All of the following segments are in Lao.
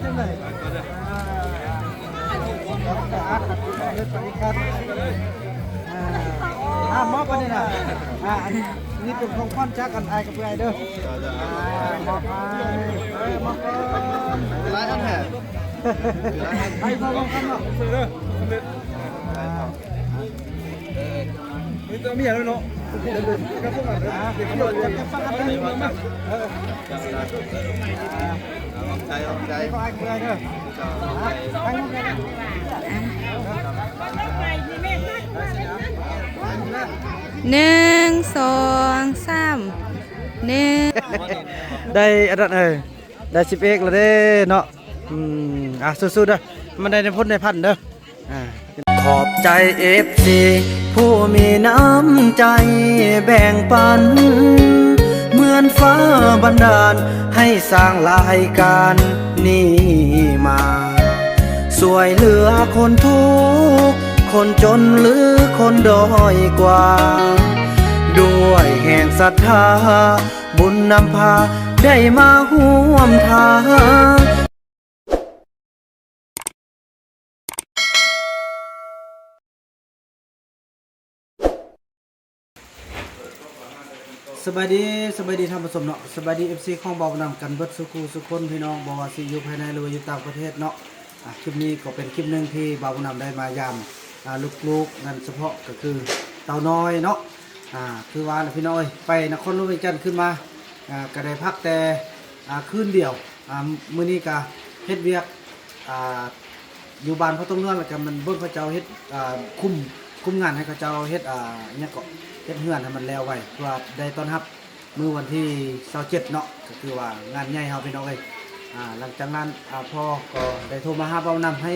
ອ່າ ມອບອັນນີ້ນະ ອ່າ ອັນນີ້ເປັນຂອງຂວັນຈາກອັນອ້າຍກັບເອື້ອຍເດີ ອ່າ ມອບໃຫ້ ເອີ ມອບກ່ອນ ຫຼາຍອັນແທ້ ໃຫ້ພໍ່ລອງກັນເນາະ ໜຶ່ງ ສອງ ສາມ ໜຶ່ງ ໄດ້ອັນນັ້ນ ເອີ ໄດ້ສິບເອັກແລ້ວເດ້ເນາະ ອືມ ອ່າ ສູ້ໆເດີ ມັນໄດ້ໃນພົນໃນພັນເດີ. ອ່າ ຂອບໃຈເອັຟຊີຜູ້ມີນ້ຳໃຈແບ່ງປັນ ເໝືອນຟ້າບັນດານໃຫ້ສ້າງລາຍການນີ້ມາ ຊ່ວຍເຫຼືອຄົນທຸກ ຄົນຈົນ ຫຼື ຄົນດ້ອຍກວ່າ ດ້ວຍແຮງສັດທາ ບຸນນຳພາໄດ້ມາຮ່ວມທາງ. ສະບາຍດີ ສະບາຍດີທ່ານຜູ້ຊົມເນາະ ສະບາຍດີເອັຟຊີຂອງບ່າວນຳກັນເບິດສູ່ຄູ່ສູ່ຄົນພີ່ນ້ອງ ບໍ່ວ່າຊິຢູ່ພາຍໃນ ຫຼືວ່າຢູ່ຕ່າງປະເທດເນາະ. ອ່າ ຄລິບນີ້ກໍເປັນຄລິບໜຶ່ງທີ່ບ່າວນຳໄດ້ມາຢາມ ອ່າ ລູກໆ ນັ້ນສະເພາະກໍຄືເຕົ້ານ້ອຍເນາະ. ອ່າ ຄືວ່າລະພີ່ນ້ອງເອີຍ ໄປນະຄອນຫຼວງວຽງຈັນຂຶ້ນມາ ອ່າ ກໍໄດ້ພັກແຕ່ ອ່າ ຄືນດຽວ. ອ່າ ມື້ນີ້ກະເຮັດວຽກ ອ່າ ຢູ່ບ້ານພໍ່ຕົງນວນ ແລ້ວກະມັນເບິ່ງເຂົາເຈົ້າເຮັດ ອ່າ ຄຸ້ມ ຄຸ້ມງານໃຫ້ເຂົາເຈົ້າເຮັດ ອ່າ ຫຍັງເກາະ ເຮັດເຮືອນໃຫ້ມັນແລ້ວໄວ ເພື່ອໄດ້ຕ້ອນຮັບມື້ວັນທີຊາວເຈັດເນາະ ກະຄືວ່າງານໃຫຍ່ເຮົາພີ່ນ້ອງເອີຍ. ອ່າ ຫຼັງຈາກນັ້ນ ອ່າ ພໍ່ກໍໄດ້ໂທມາຫາບ່າວນຳໃຫ້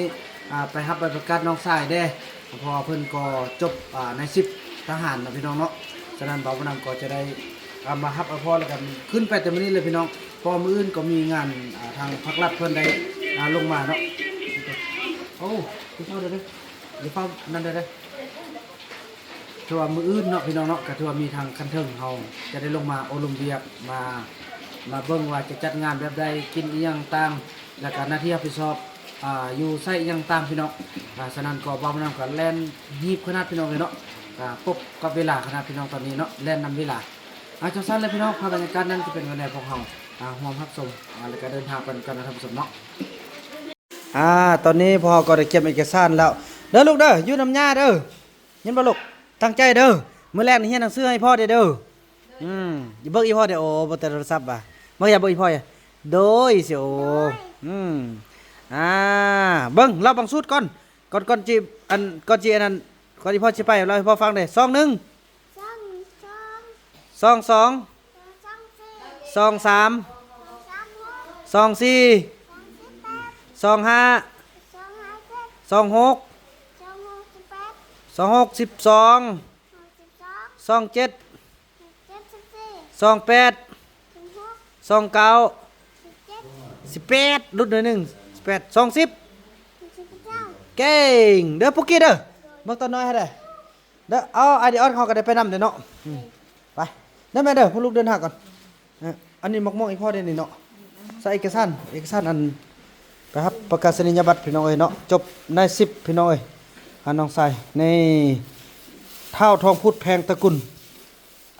ອ່າ ໄປຮັບໃບປະກາດນ້ອງຊາຍແດ່ ເພາະວ່າເພິ່ນກໍຈົບ ອ່າ ນາຍສິບທະຫານເນາະພີ່ນ້ອງເນາະ. ສະນັ້ນບ່າວນຳກໍຈະໄດ້ ອ່າ ມາຮັບເອົາພໍ່ ແລ້ວກໍຂຶ້ນໄປແຕ່ມື້ນີ້ເລີຍພີ່ນ້ອງ ເພາະວ່າມື້ອື່ນກໍມີງານ ອ່າ ທາງພັກລັດເພິ່ນໄດ້ ອ່າ ລົງມາເນາະ. ໂອ້ ຢ່າຟ້າວເດີ ຢ່າຟ້າວນັ້ນເດີ ຖືວ່າມື້ອື່ນເນາະພີ່ນ້ອງເນາະ ກໍຖືວ່າມີທາງຂັ້ນເທິງເຮົາຈະໄດ້ລົງມາໂອ້ລົມວຽກ ມາ ມາເບິ່ງວ່າຈະຈັດງານແບບໃດ ກິນອີ່ຫຍັງຕ່າງ ແລ້ວກໍໜ້າທີ່ຮັບຜິດຊອບ ອ່າ ຢູ່ໃສອີ່ຫຍັງຕ່າງພີ່ນ້ອງ. ອ່າ ສະນັ້ນກໍບ່າວນຳກໍແລ່ນຮີບຂະໜາດພີ່ນ້ອງເອີຍເນາະ ອ່າ ປົບກັບເວລາຂະໜາດພີ່ນ້ອງຕອນນີ້ເນາະ ແລ່ນນຳເວລາ. ອ່າ ຈັ່ງຊັ້ນແຫຼະພີ່ນ້ອງ ພາບບັນຍາກາດນັ້ນຈະເປັນແນວໃດ ພວກເຮົາ ອ່າ ຮ່ວມຮັບຊົມ ອ່າ ແລ້ວກໍເດີນທາງໄປນຳກັນນະທ່ານຜູ້ຊົມເນາະ. ອ່າ ຕອນນີ້ພໍ່ກໍໄດ້ກຽມເອກະສານແລ້ວເດີລູກເດີ ຢູ່ນຳຍ່າເດີ ຍິນບໍ່ລູກ? ຕັ້ງໃຈເດີ ມື້ແລງນີ້ຮຽນໜັງສືໃຫ້ພໍ່ແດ່ເດີ. ອືມ ເບິ່ງອີ່ພໍ່ແດ່ ໂອ້ ບໍ່ແຕ່ໂທລະສັບວ່າ ເບິ່ງ ຢາກເບິ່ງອີ່ພໍ່ ໂດຍຊິໂອ. ອືມ ອ່າ ເບິ່ງ ເລົ່າບາງສູດກ່ອນ ກ່ອນ ກ່ອນຊິ ອັນ ກ່ອນຊິອັນນັ້ນ ກ່ອນອີ່ພໍ່ຊິໄປ ເລົ່າໃຫ້ພໍ່ຟັງແດ່ ສອງໜຶ່ງ ສອງສອງ ສອງສອງ ສອງສາມ ສອງສີ່ ສອງຫ້າ ສອງຫົກ ສອງຫົກ ສິບສອງ ສອງເຈັດ ສອງແປດ ສອງເກົ້າ ສິບແປດ ຫຼຸດໜ້ອຍໜຶ່ງ ສິບແປດ ສອງສິບ ເກັ່ງເດີປຸກກີ້ເດີ ເບິ່ງຕານ້ອຍໃຫ້ແດ່. ເດີ ເອົາ ອາດີອອດເຮົາກໍໄດ້ໄປນຳເດ້ເນາະ ອືມ ໄປ ໄດ້ແມ່ເດີ ພວກລູກເດີນຫາກ່ອນ. ເອີ ອັນນີ້ໝາກມ່ວງອີ່ພໍ່ເດ້ນີ້ເນາະ ໃສ່ເອກະສານ ເອກະສານອັນ ໄປຮັບປະກາສະນີຍະບັດພີ່ນ້ອງເອີຍເນາະ ຈົບນາຍສິບພີ່ນ້ອງເອີຍ. ຫານ້ອງຊາຍ ນີ້ ທ້າວທອງພຸດ ແພງຕະກຸນ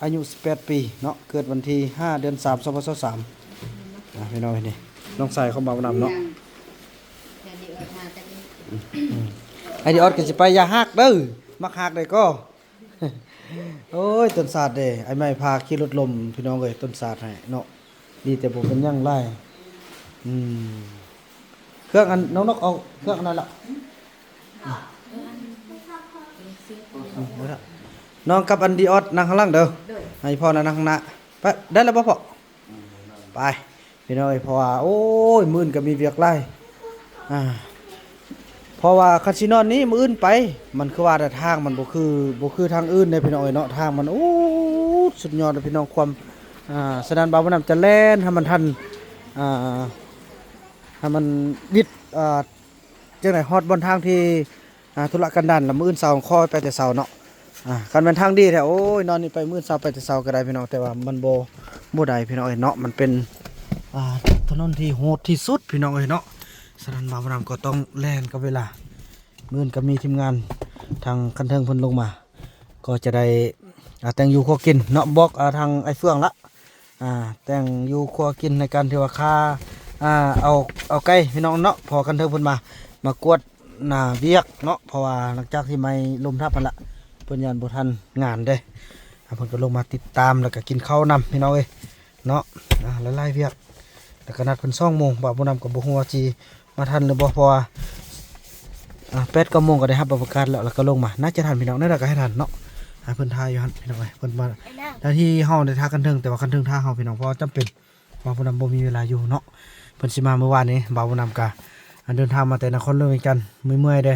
ອາຍຸສິບແປດປີເນາະ ເກີດວັນທີຫ້າ ເດືອນສາມ ສອງພັນຊາວສາມ ອ່າ ພີ່ນ້ອງເອີຍ ນີ້ ນ້ອງຊາຍຂອງບ່າວນຳເນາະ. ອືມ ອາດີອອດກໍຊິໄປ ຢ່າຮັກເດີ ມັກຮັກໄດ້ກໍ ໂອ້ຍ ຕົ້ນສາດເດ້ ອ້າຍໄມ້ພາຂີ່ລົດລົ້ມພີ່ນ້ອງເອີຍ ຕົ້ນສາດໃຫ້ເນາະ ດີແຕ່ບໍ່ເປັນຫຍັງຫຼາຍ. ອືມ ເຄື່ອງອັນ ນ້ອງນົກເອົາເຄື່ອງອັນນັ້ນລະ ອືມ ນ້ອງກັບອາດີອອດນັ່ງຂ້າງຫຼັງເດີ ໃຫ້ພໍ່ນະນັ່ງຂ້າງໜ້າ ໄປ ໄດ້ແລ້ວບໍ່ພໍ່? ໄປ ພີ່ນ້ອງເອີຍ ເພາະວ່າ ໂອ້ຍ ມື້ອື່ນກໍມີວຽກຫຼາຍ ອ່າ ເພາະວ່າຄັນຊິນອນນີ້ມື້ອື່ນໄປ ມັນຄືວ່າແຕ່ທາງມັນບໍ່ຄື ບໍ່ຄືທາງອື່ນເດ້ພີ່ນ້ອງເອີຍເນາະ ທາງມັນ ໂອ້ ສຸດຍອດເດ້ພີ່ນ້ອງ ຄວາມ ອ່າ ສະນັ້ນບ່າວບຸນນຳຈະແລ່ນໃຫ້ມັນທັນ ອ່າ ໃຫ້ມັນວິດ ອ່າ ຈັ່ງໃດຮອດບ່ອນທາງທີ່ ອ່າ ທຸລະກັນດານ ລະມື້ອື່ນເຊົ້າຂໍໄປແຕ່ເຊົ້າເນາະ. ອ່າ ຄັນແມ່ນທາງດີແທ້ ໂອ້ຍ ນອນນີ້ໄປມື້ອື່ນເຊົ້າໄປແຕ່ເຊົ້າກໍໄດ້ພີ່ນ້ອງ ແຕ່ວ່າມັນບໍ່ ບໍ່ໄດ້ພີ່ນ້ອງເອີຍເນາະ ມັນເປັນ ອ່າ ຖະໜົນທີ່ໂຫດທີ່ສຸດພີ່ນ້ອງເອີຍເນາະ. ສະນັ້ນບ່າວບຸນນຳກໍຕ້ອງແລ່ນກັບເວລາ. ມື້ອື່ນກໍມີທີມງານທາງຂັ້ນເທິງເພິ່ນລົງມາ ກໍຈະໄດ້ ອ່າ ແຕ່ງຢູ່ຄົວກິນເນາະ. ບອກ ອ່າ ທາງອ້າຍເຟືອງລະ ອ່າ ແຕ່ງຢູ່ຄົວກິນໃນການທີ່ວ່າຄາ ອ່າ ເອົາ ເອົາໄກ່ພີ່ນ້ອງເນາະ. ເພາະຂັ້ນເທິງເພິ່ນມາ ມາກວດໜ້າວຽກເນາະ ເພາະວ່າຫຼັງຈາກທີ່ໄມ້ລົ້ມທັບຫັ້ນລະ ເພິ່ນຢ້ານບໍ່ທັນງານເດ້. ອ່າ ເພິ່ນກໍລົງມາຕິດຕາມ ແລ້ວກໍກິນເຂົ້ານຳພີ່ນ້ອງເອີຍ. ເນາະ ອ່າ ຫຼາຍໆວຽກ ແລ້ວກໍນັດເພິ່ນສອງໂມງ. ບ່າວບຸນນຳກໍບໍ່ຮູ້ວ່າຊິມາທັນຫຼືບໍ່ ເພາະວ່າ ອ່າ ແປດເກົ້າໂມງກໍໄດ້ຮັບປະກາດແລ້ວ ແລ້ວກໍລົງມາ. ໜ້າຈະທັນພີ່ນ້ອງ ແນວໃດກໍໃຫ້ທັນເນາະ. ອ່າ ເພິ່ນຖ້າຢູ່ຫັ້ນພີ່ນ້ອງເອີຍ ເພິ່ນມາ ໜ້າທີ່ເຮົາໄດ້ຖ້າຂັ້ນເທິງ ແຕ່ວ່າຂັ້ນເທິງຖ້າເຮົາພີ່ນ້ອງ ເພາະວ່າຈຳເປັນ ບ່າວບຸນນຳບໍ່ມີເວລາຢູ່ເນາະ. ເພິ່ນຊິມາມື້ວານນີ້ ບ່າວບຸນນຳກໍ ອ່າ ເດີນທາງມາແຕ່ນະຄອນຫຼວງວຽງຈັນ ເມື່ອຍໆເດ້.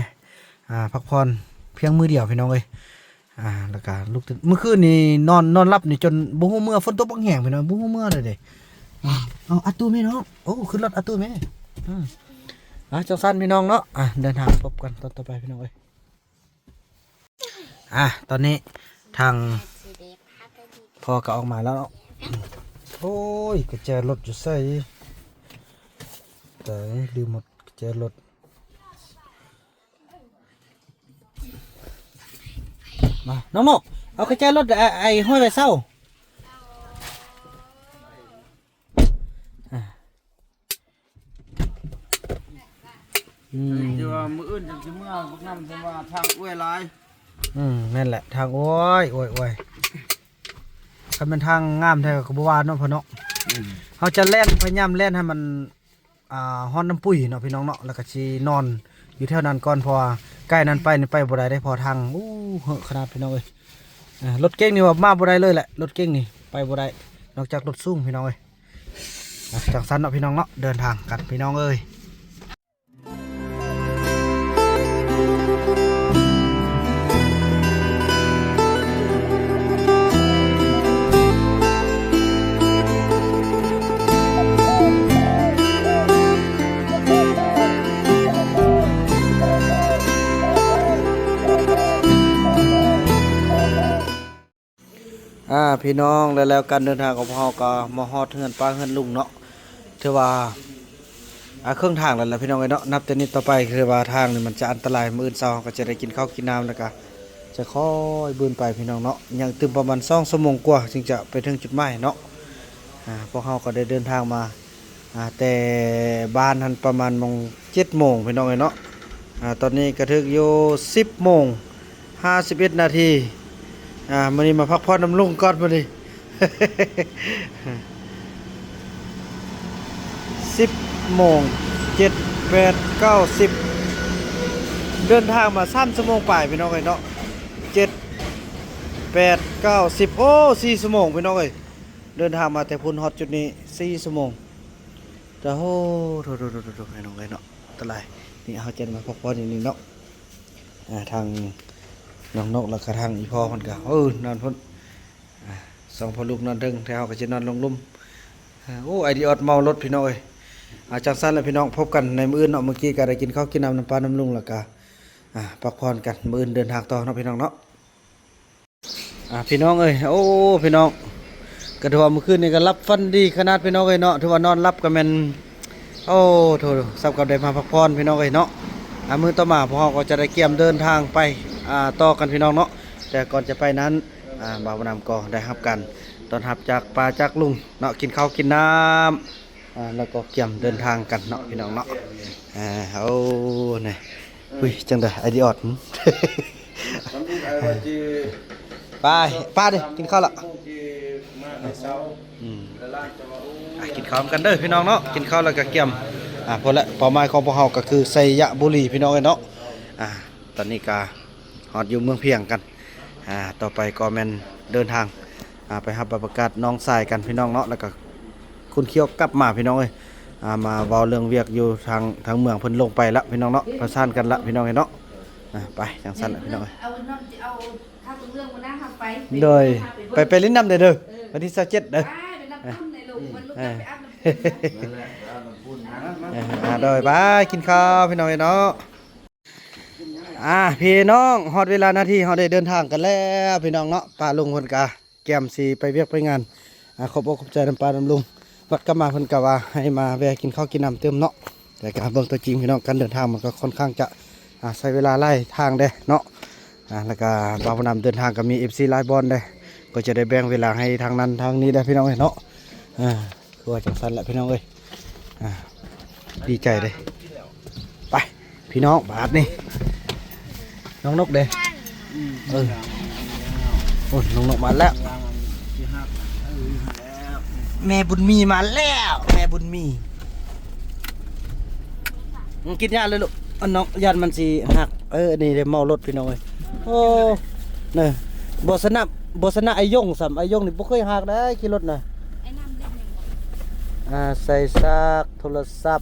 ອ່າ ພັກຜ່ອນພຽງມື້ດຽວພີ່ນ້ອງເອີຍ. ອ່າ ແລ້ວກະລຸກຕື່ນ ມື້ຄືນນີ້ນອນ ນອນຫຼັບນີ້ຈົນບໍ່ຮູ້ເມື່ອ ຝົນຕົກບັກແຮງພີ່ນ້ອງ ບໍ່ຮູ້ເມື່ອເລີຍເດ້. ເອົາ ອັດຕູ້ແມ່ເນາະ ໂອ້ ຂຶ້ນລົດອັດຕູ້ແມ່. ອືມ ອ່າ ຈັ່ງຊັ້ນພີ່ນ້ອງເນາະ ອ່າ ເດີນທາງພົບກັນຕອນຕໍ່ໄປພີ່ນ້ອງເອີຍ. ອ່າ ຕອນນີ້ທາງພໍ່ກໍອອກມາແລ້ວເນາະ. ໂອ້ຍ ກະແຈລົດຢູ່ໃສ? ຕາຍ ລືມໝົດກະແຈລົດ. ມາ ນ້ອງໂນ ເອົາກະແຈລົດ ໄອ້ ໄອ້ຫ້ອຍໄວ້ເຊົາ. ອ່າ ອືມ ທີ່ວ່າມື້ອື່ນຈັ່ງຊິເມືອ ພວກນັ້ນເພິ່ນວ່າທາງອວຍຫຼາຍ. ອືມ ແມ່ນແຫຼະ ທາງອວຍ ອວຍ ອວຍ. ຄັນແມ່ນທາງງາມແທ້ກໍບໍ່ວ່າເນາະ ພໍ່ເນາະ. ອືມ ເຮົາຈະແລ່ນ ພະຍາຍາມແລ່ນໃຫ້ມັນ ອ່າ ຮອດນ້ຳປຸ້ຍເນາະ ພີ່ນ້ອງເນາະ ແລ້ວກໍຊິນອນຢູ່ແຖວນັ້ນກ່ອນ ເພາະວ່າໃກ້ນັ້ນໄປນີ້ໄປບໍ່ໄດ້ເດ້ ເພາະທາງ ໂອ້ ເຫີຂະໜາດ ພີ່ນ້ອງເອີຍ. ອ່າ ລົດເກັງນີ້ວ່າມາບໍ່ໄດ້ເລີຍແຫຼະ ລົດເກັງນີ້ໄປບໍ່ໄດ້ ນອກຈາກລົດສູງ ພີ່ນ້ອງເອີຍ. ອ່າ ຈັ່ງຊັ້ນເນາະ ພີ່ນ້ອງເນາະ ເດີນທາງກັນ ພີ່ນ້ອງເອີຍ. ອ່າ ພີ່ນ້ອງ ແລ້ວ ແລ້ວການເດີນທາງຂອງພວກເຮົາກໍມາຮອດເຮືອນປ້າເຮືອນລຸງເນາະ. ຖືວ່າ ອ່າ ເຄິ່ງທາງແລ້ວລະ ພີ່ນ້ອງເອີຍເນາະ. ນັບແຕ່ນີ້ຕໍ່ໄປ ຄືວ່າທາງນີ້ມັນຈະອັນຕະລາຍ ມື້ອື່ນເຊົ້າເຮົາກໍຈະໄດ້ກິນເຂົ້າກິນນ້ຳ ແລ້ວກໍຈະຄ່ອຍບືນໄປ ພີ່ນ້ອງເນາະ. ຍັງຕື່ມປະມານສອງຊົ່ວໂມງກວ່າ ຈຶ່ງຈະໄປເຖິງຈຸດໝາຍເນາະ. ອ່າ ພວກເຮົາກໍໄດ້ເດີນທາງມາ ອ່າ ແຕ່ບ້ານຫັ້ນປະມານໂມງ ເຈັດໂມງ ພີ່ນ້ອງເອີຍເນາະ. ອ່າ ຕອນນີ້ກໍຖືກຢູ່ ສິບໂມງຫ້າສິບເອັດນາທີ. ອ່າ ມື້ນີ້ມາພັກຜ່ອນນຳລຸງກ່ອນມື້ນີ້ ສິບໂມງ ເຈັດ ແປດ ເກົ້າ ສິບ ເດີນທາງມາສາມຊົ່ວໂມງປາຍ ພີ່ນ້ອງເອີຍເນາະ. ເຈັດ ແປດ ເກົ້າ ສິບ ໂອ້ ສີ່ຊົ່ວໂມງ ພີ່ນ້ອງເອີຍ. ເດີນທາງມາແຕ່ພຸ້ນຮອດຈຸດນີ້ສີ່ຊົ່ວໂມງ. ແຕ່ໂຫ ໂຖໆໆໆ ພີ່ນ້ອງເອີຍເນາະ ອັນຕະລາຍ. ນີ້ເຮົາຈະມາພັກຜ່ອນຢູ່ນີ້ເນາະ. ອ່າ ທາງນ້ອງນົກ ແລ້ວກະທາງອີ່ພໍ່ເພິ່ນກະ ເອີ ນອນພຸ້ນ. ອ່າ ສອງພໍ່ລູກນອນເທິງ ແຕ່ເຮົາກະຊິນອນລົງລຸ່ມ. ໂອ້ ໄອດີອອດເມົາລົດ ພີ່ນ້ອງເອີຍ. ອ່າ ຈັ່ງຊັ້ນລະ ພີ່ນ້ອງ ພົບກັນໃນມື້ອື່ນເນາະ. ມື້ກີ້ກະໄດ້ກິນເຂົ້າກິນນ້ຳນຳປ້ານຳລຸງ ແລ້ວກະ ອ່າ ພັກຜ່ອນກັນ ມື້ອື່ນເດີນທາງຕໍ່ເນາະ ພີ່ນ້ອງເນາະ. ອ່າ ພີ່ນ້ອງເອີຍ ໂອ້ ພີ່ນ້ອງ ກໍຖືວ່າມື້ຄືນນີ້ກໍຫຼັບຝັນດີຂະໜາດ ພີ່ນ້ອງເອີຍເນາະ. ຖືວ່ານອນຫຼັບກໍແມ່ນ ໂອ້ ໂຖ ສ່ຳກັບໄດ້ມາພັກຜ່ອນ ພີ່ນ້ອງເອີຍເນາະ. ອ່າ ມື້ຕໍ່ມາພວກເຮົາກໍຈະໄດ້ກຽມເດີນທາງໄປ ອ່າ ຕໍ່ກັນ ພີ່ນ້ອງເນາະ. ແຕ່ກ່ອນຈະໄປນັ້ນ ອ່າ ບ່າວບຸນນຳກໍໄດ້ຮັບການຕ້ອນຮັບຈາກປ້າຈາກລຸງເນາະ ກິນເຂົ້າກິນນ້ຳ ອ່າ ແລ້ວກໍກຽມເດີນທາງກັນເນາະ ພີ່ນ້ອງເນາະ. ອ່າ ໂອ້ ນີ້ ອຸ້ຍ ຈັ່ງໃດ ໄອດີອອດ ໄປ ປ້າເດ້ ກິນເຂົ້າລະ. ອືມ ອ່າ ກິນເຂົ້ານຳກັນເດີ ພີ່ນ້ອງເນາະ. ກິນເຂົ້າແລ້ວກໍກຽມ ອ່າ ພຸ້ນແຫຼະ ເປົ້າໝາຍຂອງພວກເຮົາກໍຄືໄຊຍະບູລີ ພີ່ນ້ອງເອີຍເນາະ. ອ່າ ຕອນນີ້ກໍຮອດຢູ່ເມືອງພຽງກັນ. ອ່າ ຕໍ່ໄປກໍແມ່ນເດີນທາງ ອ່າ ໄປຮັບໃບປະກາດນ້ອງຊາຍກັນ ພີ່ນ້ອງເນາະ ແລ້ວກໍຄຸນຂຽວກັບມາ ພີ່ນ້ອງເອີຍ. ອ່າ ມາເວົ້າເລື່ອງວຽກຢູ່ທາງ ທາງເມືອງເພິ່ນລົງໄປລະ ພີ່ນ້ອງເນາະ. ປະສານກັນລະ ພີ່ນ້ອງເອີຍເນາະ. ອ່າ ໄປຈັ່ງຊັ້ນລະ ພີ່ນ້ອງເອີຍ. ໂດຍ ໄປ ໄປຫຼິ້ນນ້ຳເດີ ວັນທີຊາວເຈັດເດີ. ອ່າ ໂດຍ ໄປກິນເຂົ້າ ພີ່ນ້ອງເອີຍເນາະ. ອ່າ ພີ່ນ້ອງ ຮອດເວລານາທີເຮົາໄດ້ເດີນທາງກັນແລ້ວ ພີ່ນ້ອງເນາະ. ປ້າລຸງເພິ່ນກະກຽມຊິໄປວຽກໄປງານ ອ່າ ຂອບອົກຂອບໃຈນຳປ້ານຳລຸງ. ວັດກັບມາເພິ່ນກະວ່າໃຫ້ມາແວ່ກິນເຂົ້າກິນນ້ຳຕື່ມເນາະ. ແ ແລ້ວກໍເບິ່ງຕົວຈິງພີ່ນ້ອງ ການເດີນທາງມັນກໍຄ່ອນຂ້າງຈະ ອ່າ ໃຊ້ເວລາຫຼາຍທາງເດ້ເນາະ ອ່າ ແລ້ວກໍບ່າວບຸນນຳເດີນທາງກໍມີເອັຟຊີຫຼາຍບ່ອນເດ້ ກໍຈະໄດ້ແບ່ງເວລາໃຫ້ທາງນັ້ນທາງນີ້ເດ້ພີ່ນ້ອງເອີຍເນາະ ອ່າ ຄືວ່າຈັ່ງຊັ້ນແຫຼະພີ່ນ້ອງເອີຍ ອ່າ ດີໃຈເດ້ ໄປພີ່ນ້ອງ ບາດນີ້ ນ້ອງນົກເດ້ ອືມ ເອີ ໂອ້ຍ ນ້ອງນົກມາແລ້ວ ແມ່ບຸນມີມາແລ້ວ ແມ່ບຸນມີ ກິນຢາເລີຍລູກ ອັນນ້ອງ ຢ້ານມັນຊິຫັກ ເອີ ອັນນີ້ເດ້ເມົາລົດພີ່ນ້ອງເອີຍ ໂອ້ ເນີ ບໍ່ຊະນະ ບໍ່ຊະນະໄອ້ຢົງຊ້ຳ ໄອ້ຢົງນີ້ບໍ່ເຄີຍຫັກໄດ້ຂີ່ລົດນະ ອ່າ ໃສ່ຊາກ ໂທລະສັບ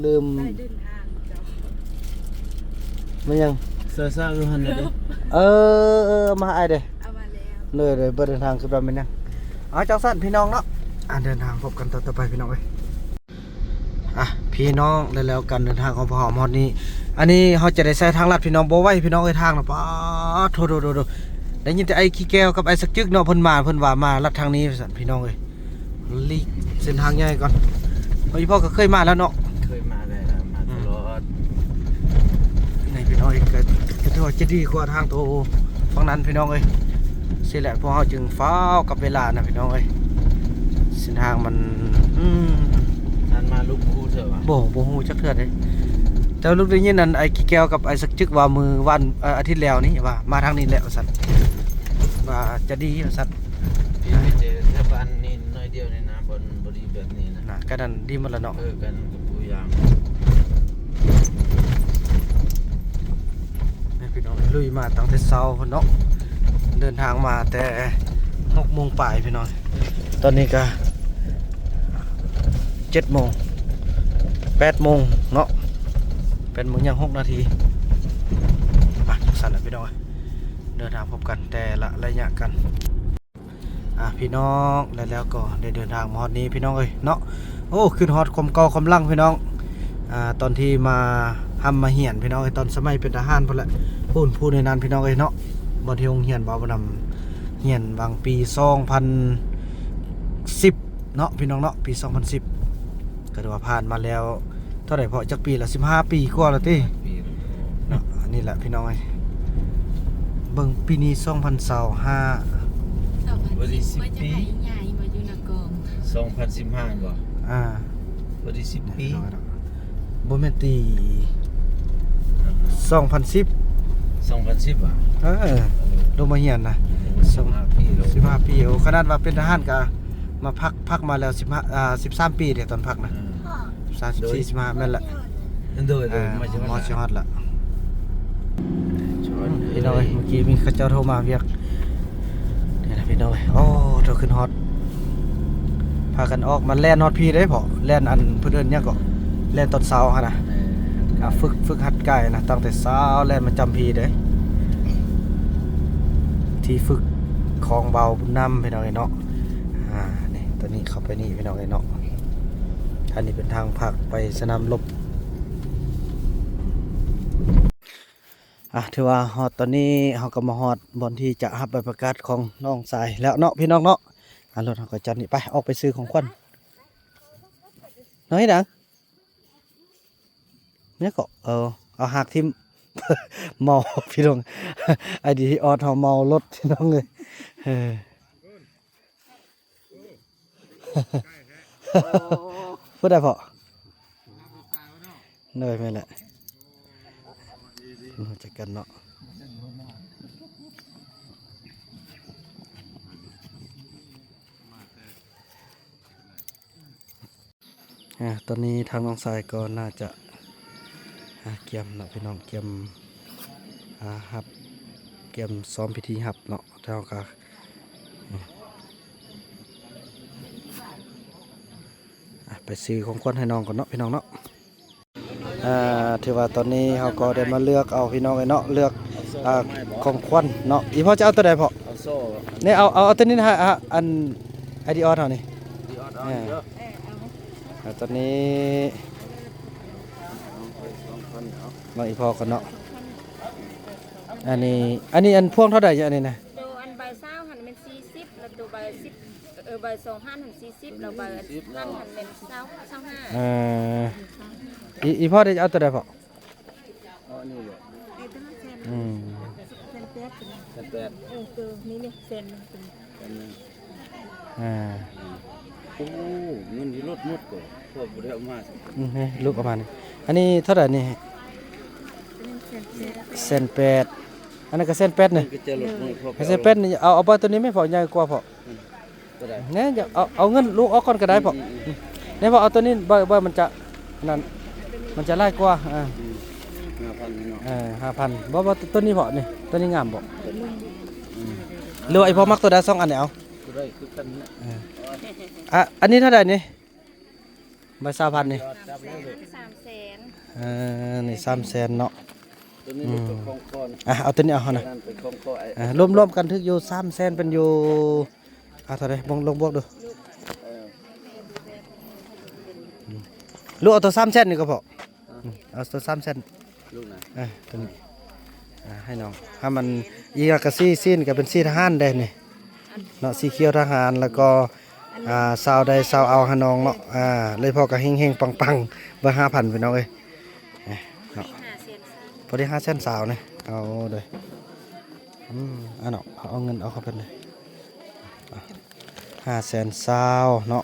ລືມ ໄດ້ເດີນທາງເຈົ້າ ແມ່ນຫຍັງ? ເສື້ອຊາກຢູ່ຫັ້ນແຫຼະເດ້ ເອີ ເອີ ເອົາມາໃຫ້ອ້າຍເດ້ ເອົາມາແລ້ວ ເດີ ເດີ ບໍ່ເດີນທາງຄືວ່າແມ່ນຫຍັງ? ເອົາ ຈັ່ງຊັ້ນພີ່ນ້ອງເນາະ ອ່າ ເດີນທາງພົບກັນຕໍ່ ຕໍ່ໄປພີ່ນ້ອງເອີຍ ອ່ະ ພີ່ນ້ອງ ແລ້ວ ແລ້ວການເດີນທາງຂອງພວກເຮົາມາຮອດນີ້ ອັນນີ້ເຮົາຈະໄດ້ໃຊ້ທາງລັດພີ່ນ້ອງ ບໍ່ໄຫວພີ່ນ້ອງເອີຍ ທາງນະ ປາດໂທ້ ໂທ້ ໂທ້ ໂທ້ ໄດ້ຍິນແຕ່ອ້າຍຂີ້ແກ້ວກັບອ້າຍສັກຈຶກເນາະ ເພິ່ນມາ ເພິ່ນວ່າມາລັດທາງນີ້ວ່າຊັ້ນ ພີ່ນ້ອງເອີຍ ຫຼີກເສັ້ນທາງໃຫຍ່ກ່ອນ ເພາະອີ່ພໍ່ກໍເຄີຍມາແລ້ວເນາະ ເຄີຍມາແລ້ວ ມາຕະຫຼອດ ອືມ ນີ້ພີ່ນ້ອງເອີຍ ກໍ ກໍຖືວ່າຈະດີກວ່າທາງໂຕຝັ່ງນັ້ນພີ່ນ້ອງເອີຍ ຊີ້ແຫຼະ ພວກເຮົາຈຶ່ງຟ້າວກັບເວລານະພີ່ນ້ອງເອີຍ ເສັ້ນທາງມັນ ອືມ ທ່ານມາລູກບໍ່ຮູ້ເທື່ອຫວາ? ບໍ່ ບໍ່ຮູ້ຈັກເທື່ອເດ້ ແຕ່ລູກໄດ້ຍິນອັນອ້າຍຂີ້ແກ້ວກັບອ້າຍສັກຈຶກວ່າມື້ວານ ເອີ ອາທິດແລ້ວນີ້ວ່າມາທາງນີ້ແຫຼະວ່າຊັ້ນ ວ່າຈະດີວ່າຊັ້ນ ມີແຕ່ແຖວບ້ານນີ້ໜ້ອຍດຽວນີ້ນະ ບ່ອນບໍ່ດີແບບນີ້ນະ ນະ ກະນັ້ນດີໝົດລະເນາະ ເອີ ກະນັ້ນກະປູຢາງ ໃຫ້ພີ່ນ້ອງລຸຍມາຕັ້ງແຕ່ເຊົ້າພຸ້ນເນາະ ເດີນທາງມາແຕ່ຫົກໂມງປາຍພີ່ນ້ອງ ຕອນນີ້ກະເຈັດໂມງ ແປດໂມງເນາະ ແປດໂມງຍັງຫົກນາທີ ມາ ຈັ່ງຊັ້ນລະພີ່ນ້ອງ ເດີນທາງພົບກັນແຕ່ລະໄລຍະກັນ ອ່າ ພີ່ນ້ອງ ແລ້ວ ແລ້ວກໍໄດ້ເດີນທາງມາຮອດນີ້ພີ່ນ້ອງເອີຍເນາະ ໂອ້ ຄຶດຮອດຄວາມເກົ່າຄວາມຫຼັງພີ່ນ້ອງ ອ່າ ຕອນທີ່ມາຮ່ຳມາຮຽນພີ່ນ້ອງເອີຍ ຕອນສະໄໝເປັນທະຫານພຸ້ນແຫຼະ ພຸ້ນ ພູໃນນັ້ນພີ່ນ້ອງເອີຍເນາະ ບ່ອນທີ່ໂຮງຮຽນບ່າວບຸນນຳຮຽນຫວ່າງປີສອງພັນສິບເນາະ ພີ່ນ້ອງເນາະ ປີສອງພັນສິບ ກໍຖືວ່າຜ່ານມາແລ້ວ ເທົ່າໃດເພາະ ຈັກປີລະ ສິບຫ້າປີກວ່າແລ້ວຕິ ເນາະ ອັນນີ້ແຫຼະພີ່ນ້ອງເອີຍ ເບິ່ງປີນີ້ສອງພັນຊາວຫ້າ ສອງພັນສິບປີ ສອງພັນສິບຫ້າແມ່ນບໍ່ ອ່າ ພໍດີສິບປີ ບໍ່ແມ່ນຕິ ສອງພັນສິບ ສອງພັນສິບຫວາ ເອີ ເອີ ລົງມາຮຽນນະ ໂອ້ ສິບຫ້າປີ ສິບຫ້າປີ ໂອ້ ຂະໜາດວ່າເປັນທະຫານກະມາພັກ ພັກມາແລ້ວ ສິບຫ້າ ອ່າ ສິບສາມປີເດ້ ຕອນພັກນະ ເອີ ສິບສາມ ສິບສີ່ ສິບຫ້າ ແມ່ນລະ ໂດຍ ໂດຍ ເອີ ມາຊິຮອດລະ ພີ່ນ້ອງເອີຍ ເມື່ອກີ້ມີເຂົາເຈົ້າໂທມາວຽກ ນີ້ລະພີ່ນ້ອງເອີຍ ໂອ້ ໂທ ຄຶດຮອດ ພາກັນອອກມາແລ່ນຮອດພີ້ເດ້ເພາະ ແລ່ນອັນ ເພິ່ນເອີ້ນຫຍັງເກາະ ແລ່ນຕອນເຊົ້າຫັ້ນນະ ເອີ ອ່າ ຝຶກ ຝຶກຫັດກາຍນະ ຕັ້ງແຕ່ເຊົ້າແລ່ນມາຈຳພີ້ເດ້ ທີ່ຝຶກຂອງບ່າວບຸນນຳ ພີ່ນ້ອງເອີຍເນາະ ອ່າ ນີ້ ຕອນນີ້ເຂົ້າໄປນີ້ ພີ່ນ້ອງເອີຍເນາະ ອັນນີ້ເປັນທາງພັກໄປສະໜາມລົບ. ອ່ະ ຖືວ່າຮອດຕອນນີ້ເຮົາກໍມາຮອດບ່ອນທີ່ຈະຮັບໃບປະກາດຂອງນ້ອງຊາຍແລ້ວເນາະ ພີ່ນ້ອງເນາະ ອ່ະ ລົດເຮົາກໍຈອດນີ້ ໄປ ອອກໄປຊື້ຂອງຂວັນ ນ້ອງເຮັດຫຍັງ? ແມ່ນເກາະ ເອີ ເອົາຫາກຖິ້ມ ເມົາ ພີ່ນ້ອງ ໄອດີອອດເຮົາເມົາລົດ ພີ່ນ້ອງເອີຍ ເອີ. ຜູ້ໃດພໍ່? ໂດຍ ແມ່ນແຫຼະ ຮູ້ຈັກກັນເນາະ ອ່າ ຕອນນີ້ທາງນ້ອງຊາຍກໍໜ້າຈະ ອ່າ ກຽມເນາະ ພີ່ນ້ອງ ກຽມ ອ່າ ຮັບ ກຽມຊ້ອມພິທີຮັບເນາະ ແລ້ວກໍ ອ່ະ ໄປຊື້ຂອງຂວັນໃຫ້ນ້ອງກ່ອນເນາະ ພີ່ນ້ອງເນາະ ອ່າ ຖືວ່າຕອນນີ້ເຮົາກໍໄດ້ມາເລືອກເອົາ ພີ່ນ້ອງເອີຍເນາະ ເລືອກ ອ່າ ຂອງຂວັນເນາະ ອີ່ພໍ່ຈະເອົາຕົວໃດພໍ່? ເອົາໂສ້ ນີ້ ເອົາ ເອົາ ເອົາຕົວນີ້ນະ ອ່າ ອັນ ໄອດີອອດເຮົານີ້ ດີອອດ ເອົາ ເອີ ເອົາຕົວນີ້ ເອົາອີ່ພໍ່ກ່ອນເນາະ ອັນນີ້ ອັນນີ້ ອັນພວງເທົ່າໃດ ອັນນີ້ນະ? ໂຕອັນໃບຊາວຫັ້ນແມ່ນສີ່ສິບ ແລ້ວໂຕໃບສິບ ເອີ ໃບສອງພັນຫັ້ນສີ່ສິບ ແລ້ວໃບພັນຫັ້ນແມ່ນຊາວ ຊາວຫ້າ. ເອີ ອີ່ ອີ່ພໍ່ໄດ້ເອົາຕົວໃດພໍ່? ເອົາອັນນີ້ແຫຼະ. ອືມ ແສນແປດ ແສນແປດ. ເອີ ໂຕນີ້ນີ້ແສນໜຶ່ງ ແສນໜຶ່ງ. ອ່າ ໂອ້ ເງິນຢູ່ລົດໝົດກໍ ພໍ່ບໍ່ໄດ້ເອົາມາ. ອືມ ລູກເອົາມານີ້. ອັນນີ້ເທົ່າໃດນີ້? ແສນແປດ. ອັນນັ້ນກໍແສນແປດນີ້. ແສນແປດນີ້ ເອົາ ເອົາໃບໂຕນີ້ແມ່ນພໍ ໃຫຍ່ກວ່າພໍ. ອືມ ແນ່ ເອົາ ເອົາເງິນລູກອອກກ່ອນກໍໄດ້ພໍ່. ອືມ ອືມ ອືມ ແນ່ພໍ່ ເອົາໂຕນີ້ ເບິ່ງ ເບິ່ງມັນຈະນັ້ນ ມັນຈະຫຼາຍກວ່າ. ອ່າ ອືມ ຫ້າພັນເນາະ. ເອີ ຫ້າພັນ. ບໍ່ ບໍ່ ໂຕນີ້ພໍ່ນີ້ ໂຕນີ້ງາມບໍ່? ອືມ ຫຼືວ່າອີ່ພໍ່ມັກໂຕໃດ ສອງອັນນີ້ເອົາ. ໂຕໃດຄືກັນນະ. ເອີ ອ່ະ ອັນນີ້ເທົ່າໃດນີ້? ໃບຊາວພັນນີ້. ສາມແສນ. ເອີ ນີ້ສາມແສນເນາະ. ໂຕນີ້ເປັນຂອງພໍ່ນະ. ອ່ະ ເອົາໂຕນີ້ເອົາຫັ້ນນະ. ນັ້ນເປັນຂອງພໍ່. ອ່າ ລວມໆກັນຖືກຢູ່ສາມແສນ ເປັນຢູ່ ອ່າ ເທົ່າໃດ? ບວກ ລອງບວກດູ. ເອີ ລູກເອົາໂຕສາມແສນນີ້ກໍພໍ. ອືມ ເອົາໂຕສາມແສນລູກນະ. ເອີ ໂຕນີ້ ອ່າ ໃຫ້ນ້ອງ ຖ້າມັນອີກກໍສີຊີ້ນກໍເປັນສີທະຫານເດ້ນີ້ເນາະ ສີຂຽວທະຫານ ແລ້ວກໍ ອ່າ ຊາວໃດຊາວເອົາຫານ້ອງເນາະ. ອ່າ ເລີຍພໍກໍເຮັງໆປັງໆ ເບິ່ງຫ້າພັນ ພີ່ນ້ອງເອີຍ ເນາະ ພໍດີຫ້າແສນຊາວນີ້. ເອົາເດີ້. ອືມ ອ່າເນາະ ເອົາເງິນເອົາເຂົ້າໄປເລີຍ. ຫ້າແສນຊາວເນາະ.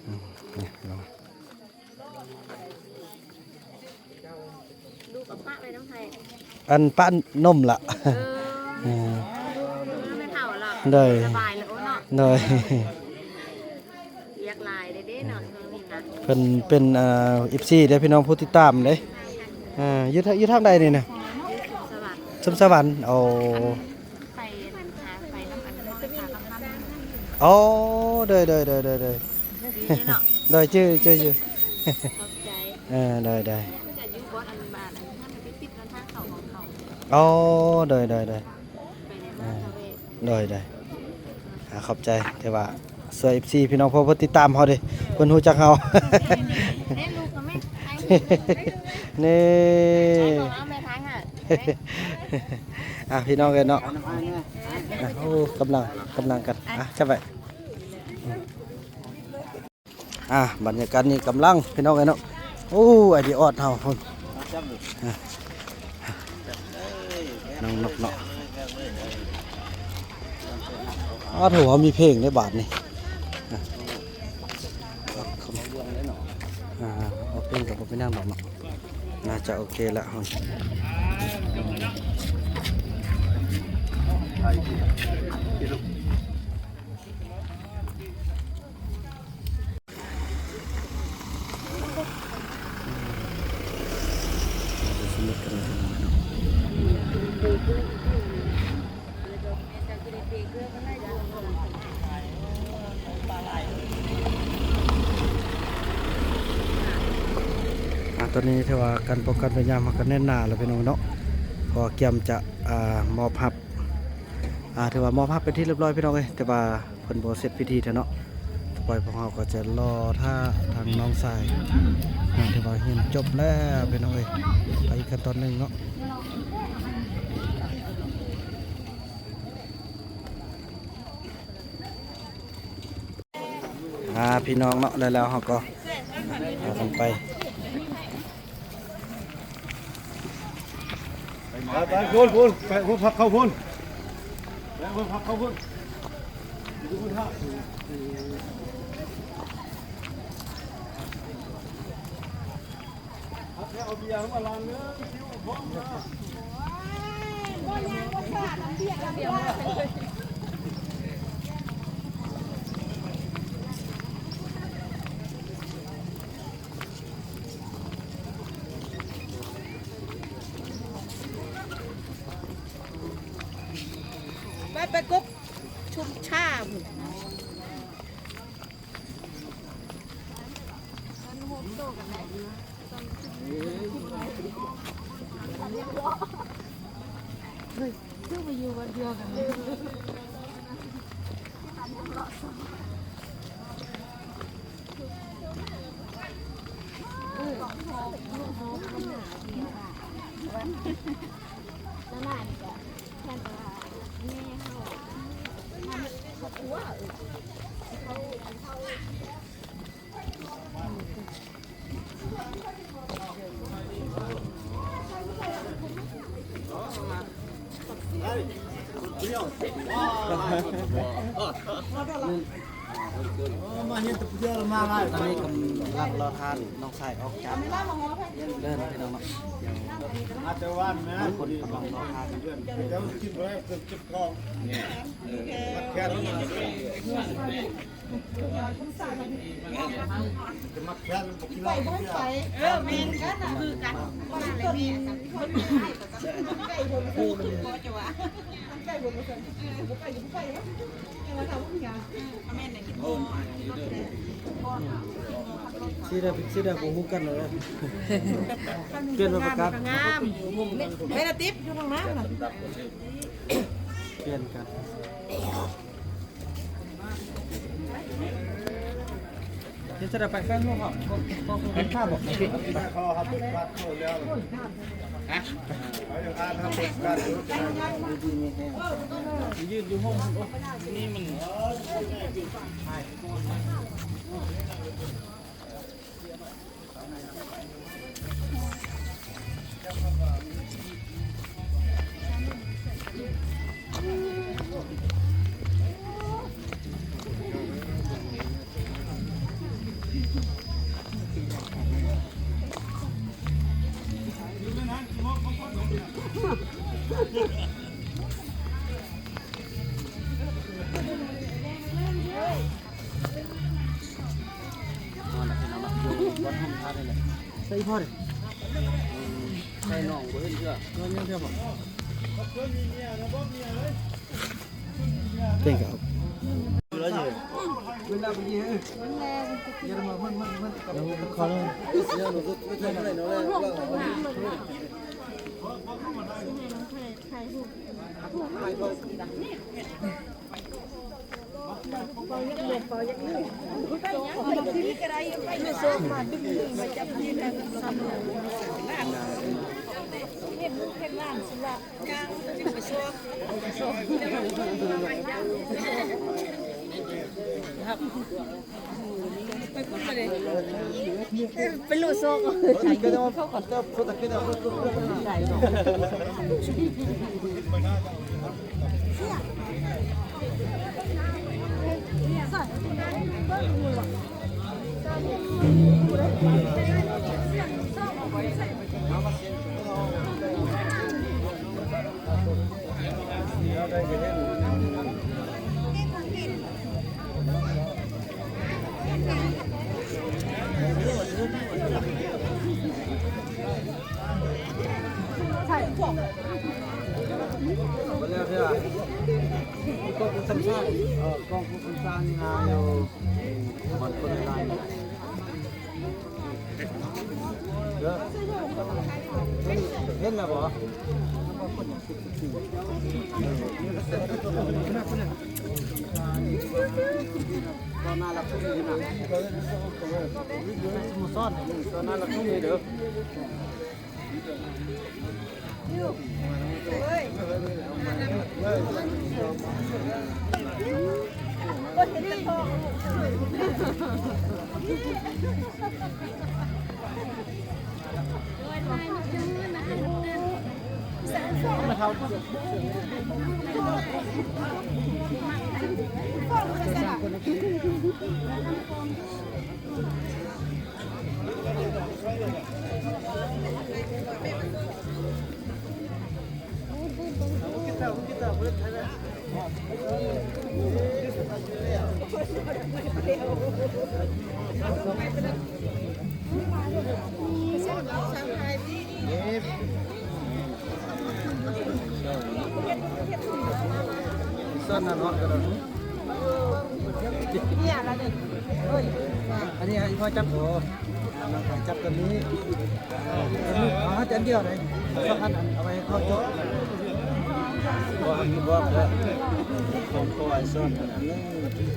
ອືມ ນີ້ເນາະ. ລູກເອົາປະໄວ້ນຳໃຜ? ອັນປະນົມລະ. ເອີ ເອີ ແມ່ເຖົ້າລະ. ໂດຍ ສະບາຍລະເນາະ. ໂດຍ ວຽກຫຼາຍເດ້ເນາະ ຊ່ວງນີ້ນະ. ເພິ່ນເປັນ ເອີ ເອັຟຊີເດ້ ພີ່ນ້ອງຜູ້ຕິດຕາມເດ້. ເອີ ຢູ່ ຢູ່ທາງໃດນີ້ນະ? ຢູ່ສຸມສະຫວັນ. ໂອ້ ໄປຫາ ໄປນຳອັນນ້ອງສາວຄຳພັນ. ໂອ້ ໂດຍ ໂດຍ ຈື່ເນາະ. ໂດຍ ຈື່ ຈື່ຢູ່. ຂອບໃຈ. ເອີ ໂດຍ ໂດຍ. ຈະຢູ່ບ່ອນອັນບ້ານອັນນັ້ນ ຕິດໆກັບທາງເຂົ້າຂອງເຂົາ. ໂອ້ ໂດຍ ໂດຍ ໂດຍ. ໄປໃນບ້ານເຂົາເດ້. ໂດຍ ໂດຍ. ອ່າ ຂອບໃຈ ທີ່ວ່າຊ່ວຍເອັຟຊີ ພີ່ນ້ອງ ເພາະເພິ່ນຕິດຕາມເຮົາເດ້ ເພິ່ນຮູ້ຈັກເຮົາ. ເດ້ ລູກເຂົາແມ່ ນີ້ ໃຊ້ຂອງເອົາແມ່ທາງຫາ. ອ່າ ພີ່ນ້ອງເອີຍເນາະ. ອ່າ ໂອ້ ກຳລັງ ກຳລັງກັນ. ອ່າ ຈັບໄວ້. ອ່າ ບັນຍາກາດນີ້ກຳລັງ ພີ່ນ້ອງເອີຍເນາະ. ໂອ້ ໄອດີອອດເຮົາພຸ້ນ. ອ່າ ນ້ອງນົກເນາະ. ອ້າ ຖືວ່າມີເພງໃນບາດນີ້. ອ່າ ເອົາເພງກໍບໍ່ເປັນຫຍັງດອກເນາະ. ໜ້າຈະໂອເຄລະ. ອ່າ ຕອນນີ້ຖືວ່າການປ້ອງກັນພະຍາຍາມເຮົາກໍແໜ້ນໜາແລ້ວ ພີ່ນ້ອງເນາະ ເພາະວ່າກຽມຈະ ອ່າ ມອບຮັບ ອ່າ ຖືວ່າມອບຮັບເປັນທີ່ຮຽບຮ້ອຍ ພີ່ນ້ອງເອີຍ ແຕ່ວ່າເພິ່ນບໍ່ເສັດພິທີເທື່ອເນາະ. ຕໍ່ໄປພວກເຮົາກໍຈະລໍຖ້າທາງນ້ອງຊາຍ ອ່າ ຖືວ່າຮຽນຈົບແລ້ວ ພີ່ນ້ອງເອີຍ ໄປອີກຂັ້ນຕອນໜຶ່ງເນາະ. ອ່າ ພີ່ນ້ອງເນາະ ແລ້ວ ແລ້ວເຮົາກໍພາກັນໄປ. ໄປ ໄປພຸ້ນ ພຸ້ນ ໄປໂຮງພັກເຂົາພຸ້ນ ໄປໂຮງພັກເຂົາພຸ້ນ ຢູ່ພຸ້ນ. ໄປ ໄປກົກຊຸມຊາພຸ້ນ. ຕະຫຼາດນີ້ກໍແມ່ນແຕ່ວ່າແມ່ເຮົາ ຄອບຄົວ. ມາເຮັດແຕ່ຜູ້ດຽວລະມາຫຼາຍ ຕອນນີ້ກຳລັງລໍທ່ານນ້ອງຊາຍອອກຈາກເດີນພີ່ນ້ອງເນາະ ມາແຕ່ວານນະ ບາງຄົນກຳລັງລໍທ່ານ ດຽວກິນບໍ່ໄດ້ ເຈັບທ້ອງ ມັດແຂນ ຈະມັດແຂນ ໄປບໍ່ໃຫ້ໄປ ເອີ ແມ່ນກັນນະ ຄືກັນ ຊິໄດ້ ຊິໄດ້ບໍ່ຮູ້ກັນເລີຍ ປ່ຽນມາປະກາດ ງາມ ແມ່ນລະຕິບຢູ່ທາງໜ້ານະ ປ່ຽນກັນ. ເຮັດຈັ່ງໃດໄປແຟນລູກເຮົາ ເປັນຂ້າບໍ່? ຢືນຢູ່ຫ້ອງ ໂອ້ ນີ້ມັນ ໃສ່ອີ່ພໍ່ເດ້ ໃສ່ນ້ອງບໍ່ເຫັນເທື່ອ ເຫັນເທື່ອບໍ່? ເກັ່ງເຂົາ ໄປລຸໂຊກ ບໍ່ແລ້ວເທື່ອ ກ້ອງຜູ້ຊຳຊານ ເອີ ກ້ອງຜູ້ຊຳຊານນີ້ນາ ຢູ່ບ່ອນຄົນຫຼາຍ ເດີ ເຫັນ ເຫັນແລ້ວບໍ່? ຕອນໜ້າລັກສຸດນີ້ນະ ສະໂມສອນ ຕອນໜ້າລັກສຸດນີ້ເດີ. ອັນນີ້ໃຫ້ພໍ່ຈັບ ໂອ້ ຈັບຕົວນີ້ ເອົາແຕ່ອັນດຽວເລີຍ ສອງອັນ ອັນ ເອົາໄວ້ໃຫ້ພໍ່ຈົກ ບໍ່ໃຫ້ບອກເດີ ຂອງພໍ່ໄອ້ສອນອັນໜຶ່ງ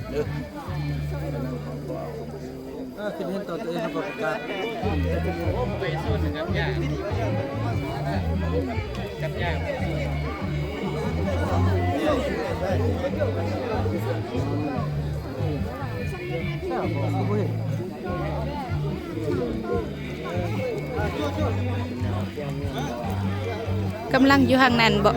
ເດີ ອັນນັ້ນຂອງພໍ່ເອົາ ເອີ ຄືເຫັນຕອນຕົວເອງເຂົາປະກາດ ຈັບຍາກ ຈັບຍາກ. ກຳລັງຢູ່ທາງນັ້ນບໍ?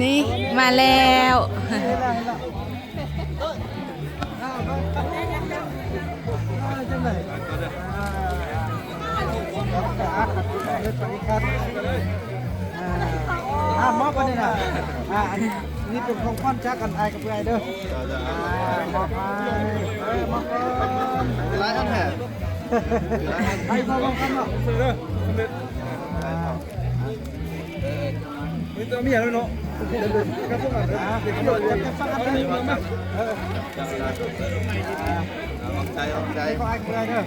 ນີ້ມາແລ້ວ. ອ່າ ມອບອັນນີ້ນະ ອ່າ ອັນນີ້ເປັນຂອງຂວັນຈາກກັນ ອ້າຍກັບເອື້ອຍເດີ. ອ່າ ມອບໃຫ້ ເອີ ມອບກ່ອນ ຫຼາຍອັນແທ້ ໃຫ້ມອບກັນເນາະ. ເອີ ມີແຕ່ເມຍແລ້ວເນາະ ກັບພວກມັນເດີ. ອ່າ ເອີ ຂອບໃຈ ຂອບໃຈ ຂອບໃຈເດີ.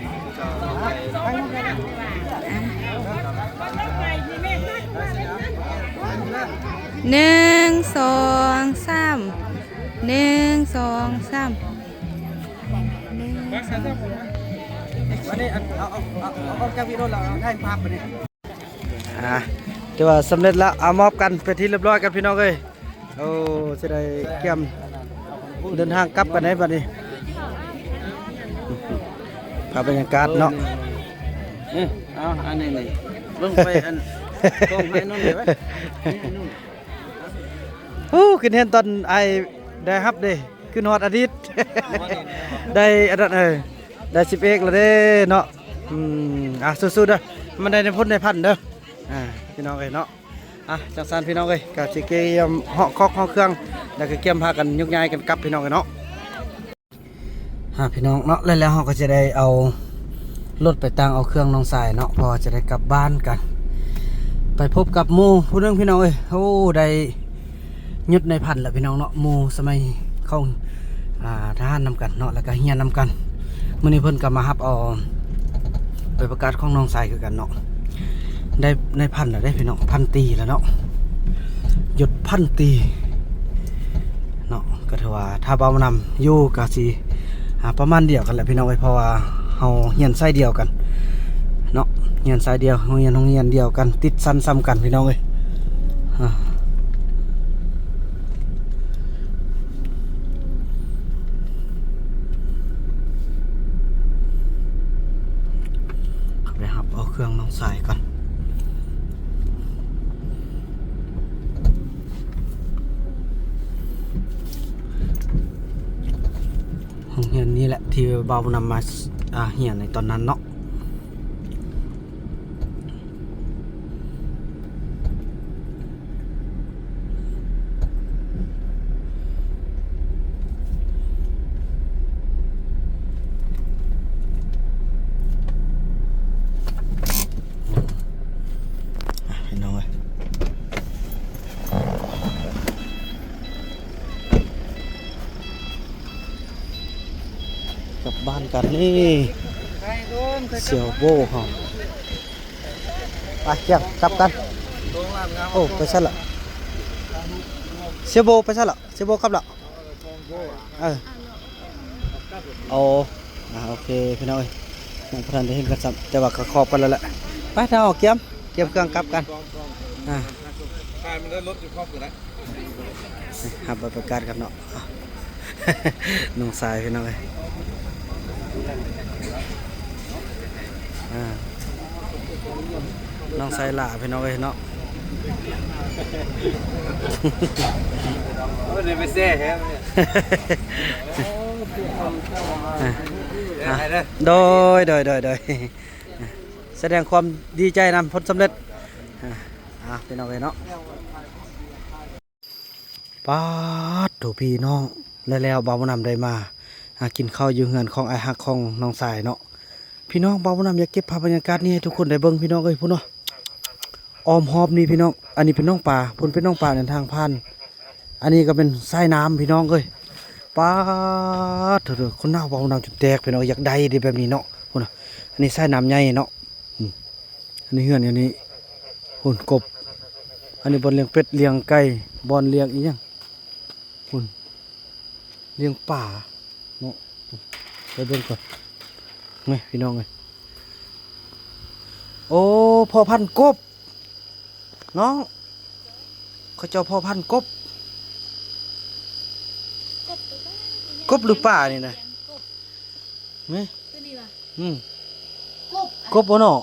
ໜຶ່ງ ສອງ ສາມ ໜຶ່ງ ສອງ ສາມ ໜຶ່ງ ສອງ ສາມ. ອັນນີ້ ອັນ ເອົາ ເອົາ ເອົາ ເອົາອອກຈາກວິດີໂອແລ້ວ ເອົາຖ່າຍພາບບັດນີ້. ອ່າ ຖືວ່າສຳເລັດແລ້ວ ເອົາມອບກັນເປັນທີ່ຮຽບຮ້ອຍກັນພີ່ນ້ອງເອີຍ. ໂອ້ ຊິໄດ້ກຽມເດີນທາງກັບກັນໃດບັດນີ້. ພາບບັນຍາກາດເນາະ. ເອີ ເອົາ ອັນນີ້ນີ້ ເບິ່ງໄປອັນ ກ້ອງໃຫ້ນອນໄດ້ໄວ. ໂອ້ ຄິດເຫັນຕອນອ້າຍໄດ້ຮັບເດ້ ຄິດຮອດອະດີດ ໄດ້ອັນນັ້ນ ເອີ ໄດ້ສິບເອກແລ້ວເດ້ເນາະ. ອືມ ອ່າ ສູ້ໆເດີ ມັນໄດ້ໃນພົ້ນໃນພັນເດີ ອ່າ ພີ່ນ້ອງເອີຍເນາະ. ອ່ະ ຈັ່ງຊັ້ນພີ່ນ້ອງເອີຍ ກໍຊິກຽມເຫາະຄອກເຫາະເຄື່ອງ ແລ້ວກໍກຽມພາກັນຍົກຍ້າຍກັນກັບພີ່ນ້ອງເອີຍເນາະ. ອ່າ ພີ່ນ້ອງເນາະ ແລ້ວ ແລ້ວເຮົາກໍຈະໄດ້ເອົາລົດໄປຕາງເອົາເຄື່ອງນ້ອງຊາຍເນາະ ເພາະວ່າຈະໄດ້ກັບບ້ານກັນ. ໄປພົບກັບໝູ່ຜູ້ໜຶ່ງພີ່ນ້ອງເອີຍ ໂອ້ ໄດ້ ຍົດນາຍພັນລະພີ່ນ້ອງເນາະ ໝູ່ສະໄໝເຂົາ ອ່າ ທະຫານນຳກັນເນາະ ແລ້ວກະຮຽນນຳກັນ. ມື້ນີ້ເພິ່ນກະມາຮັບເອົາໃບປະກາດຂອງນ້ອງຊາຍຄືກັນເນາະ ໄດ້ນາຍພັນລະເດ້ພີ່ນ້ອງ ພັນຕີລະເນາະ ຍົດພັນຕີເນາະ. ກະຖືວ່າຖ້າບ່າວນຳຢູ່ກະຊິ ອ່າ ປະມານດຽວກັນແຫຼະພີ່ນ້ອງເອີຍ ເພາະວ່າເຮົາຮຽນສາຍດຽວກັນເນາະ ຮຽນສາຍດຽວ ໂຮງຮຽນ ໂຮງຮຽນດຽວກັນ ຕິດຊັ້ນສ່ຳກັນພີ່ນ້ອງເອີຍ. ອ່າ ເຂົ້າໄປຮັບເອົາເຄື່ອງນ້ອງຊາຍກ່ອນ. ໂຮງຮຽນນີ້ແຫຼະທີ່ບ່າວນຳມາ ອ່າ ຮຽນໃນຕອນນັ້ນເນາະ. ພີ່ນ້ອງເອີຍ ກັບບ້ານກັນນີ້ ສ່ຽວໂບ້ເຮົາ. ໄປ ກຽມກັບກັນ. ໂອ້ ໄປໃສລະ? ສ່ຽວໂບ້ໄປໃສລະ? ສ່ຽວໂບ້ກັບລະ? ເອີ ໂອ້ ອ່າ ໂອເຄ ພີ່ນ້ອງເອີຍ ຍັງບໍ່ທັນໄດ້ເຫັນກັນຊ້ຳ ແຕ່ວ່າກໍຂອບກັນແລ້ວແຫຼະ. ໄປ ທາງອອກ ກຽມ ກຽມເຄື່ອງກັບກັນ. ອ່າ ຮັບໃບປະກາດກັນເນາະ ນ້ອງຊາຍ ພີ່ນ້ອງເອີຍ. ອ່າ ນ້ອງຊາຍຫຼ້າ ພີ່ນ້ອງເອີຍເນາະ. ໂອ້ຍ ໄດ້ໄປແຊ່ແທ້. ອ່າ ອ່າ ໂດຍ ໂດຍ ໂດຍ ໂດຍ ສະແດງຄວາມດີໃຈນຳຜົນສຳເລັດ. ອ່າ ອ່າ ພີ່ນ້ອງເອີຍເນາະ. ປາດໂທ້ ພີ່ນ້ອງ ແລ້ວ ແລ້ວບ່າວນຳໄດ້ມາ ອ່າ ກິນເຂົ້າຢູ່ເຮືອນຂອງອ້າຍຮັກຂອງນ້ອງຊາຍເນາະ. ພີ່ນ້ອງ ບ່າວບຸນນຳຢາກເກັບພາບບັນຍາກາດນີ້ໃຫ້ທຸກຄົນໄດ້ເບິ່ງ ພີ່ນ້ອງເອີຍ. ພຸ້ນເນາະ ອ້ອມຮອບນີ້ພີ່ນ້ອງ ອັນນີ້ເປັນໜອງປາ ພຸ້ນເປັນໜອງປາ ເດີນທາງຜ່ານ. ອັນນີ້ກໍເປັນສາຍນ້ຳ ພີ່ນ້ອງເອີຍ. ປາດໂທ້ໆ ຄົນໜາວ ບ່າວບຸນນຳຈົນແຕກ ພີ່ນ້ອງ ຢາກໄດ້ເດ້ແບບນີ້ເນາະ. ພຸ້ນນະ ອັນນີ້ສາຍນ້ຳໃຫຍ່ເນາະ. ອືມ ອັນນີ້ເຮືອນຢູ່ນີ້. ພຸ້ນກົບ ອັນນີ້ບ່ອນລ້ຽງເປັດລ້ຽງໄກ່ ບ່ອນລ້ຽງອີ່ຫຍັງ. ພຸ້ນ ລ້ຽງປາເນາະ. ໄປເບິ່ງກ່ອນ ແມ່ພີ່ນ້ອງເອີຍ. ໂອ້ ພໍ່ພັນກົບ ນ້ອງ ເຂົາເຈົ້າພໍ່ພັນກົບ. ກົບໂຕນັ້ນ ກົບຫຼືປານີ້ນະ? ແມ່ ໂຕນີ້ຫວາ? ອືມ ກົບ ກົບບໍ່ເນາະ?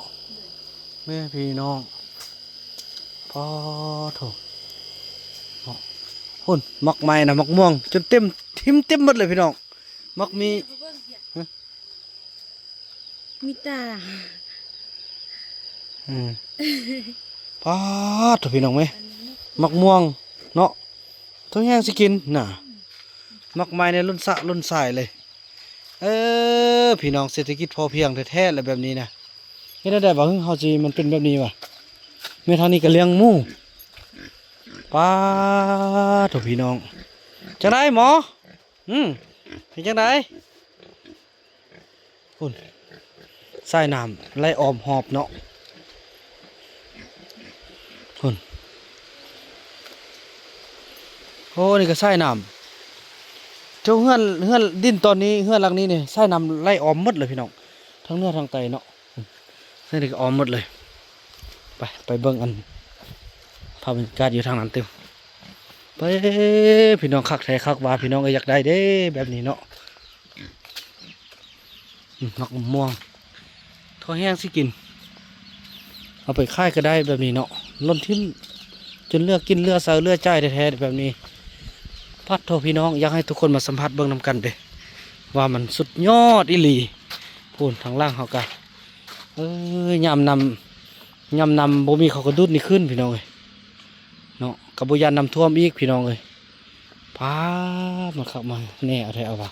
ແມ່ພີ່ນ້ອງ ປາໂທ້ ເນາະ. ພຸ້ນໝາກໄມ້ນະ ໝາກມ່ວງຈົນເຕັມ ຖິ້ມເຕັມໝົດເລີຍພີ່ນ້ອງ. ໝາກມີ ມີຕາ ອືມ ປາດໂທ້ ພີ່ນ້ອງເອີຍ ໝາກມ່ວງເນາະ. ໂທ້ ແຮງຊິກິນນະ ໝາກໄມ້ໃນລົ້ນສະລົ້ນສາຍເລີຍ. ເອີ ພີ່ນ້ອງ ເສດຖະກິດພໍພຽງແທ້ໆ ແຫຼະແບບນີ້ນະ. ເຮັດແນວໃດວະ ເຮົາຊິ ມັນເປັນແບບນີ້ວະ. ແມ່ທາງນີ້ກໍລ້ຽງໝູ. ປາໂທ້ ພີ່ນ້ອງ ຈັ່ງໃດໝໍ? ອືມ ເປັນຈັ່ງໃດ? ພຸ້ນ ສາຍນ້ຳໄຫຼອ້ອມຮອບເນາະ. ພຸ້ນ ໂອ້ ນີ້ກໍສາຍນ້ຳ. ເຈົ້າ ເຮືອນ ເຮືອນດິນຕອນນີ້ ເຮືອນຫຼັງນີ້ນີ້ ສາຍນ້ຳໄຫຼອ້ອມໝົດເລີຍພີ່ນ້ອງ ທັງເໜືອທັງໃຕ້ເນາະ. ນີ້ກໍອ້ອມໝົດເລີຍ. ໄປ ໄປເບິ່ງອັນພາບບັນຍາກາດຢູ່ທາງນັ້ນຕື່ມ. ໄປ ພີ່ນ້ອງ ຄັກແທ້ຄັກວ່າ ພີ່ນ້ອງເອີຍ ຢາກໄດ້ເດ້ແບບນີ້ເນາະ. ອືມ ໝາກມ່ວງ ໂທ້ ແຮງຊິກິນ ເອົາໄປຂາຍກໍໄດ້ແບບນີ້ເນາະ. ຫຼົ່ນຖິ້ມຈົນເຫຼືອກິນເຫຼືອໃຊ້ເຫຼືອຈ່າຍແທ້ໆ ແບບນີ້. ປາດໂທ້ ພີ່ນ້ອງ ຢາກໃຫ້ທຸກຄົນມາສຳຜັດເບິ່ງນຳກັນເດ້ ວ່າມັນສຸດຍອດອີ່ຫຼີ. ພຸ້ນ ທາງຫຼັງເຮົາກະ ເອີຍ ຍາມນຳ ຍາມນຳບໍ່ມີເຂົາກໍດູດນີ້ຂຶ້ນ ພີ່ນ້ອງເອີຍ ເນາະ. ກໍບໍ່ຢ້ານນ້ຳຖ້ວມອີກ ພີ່ນ້ອງເອີຍ. ປາດ ມັນຄັກມາແນ່ເອົາແທ້ເອົາວ່າ.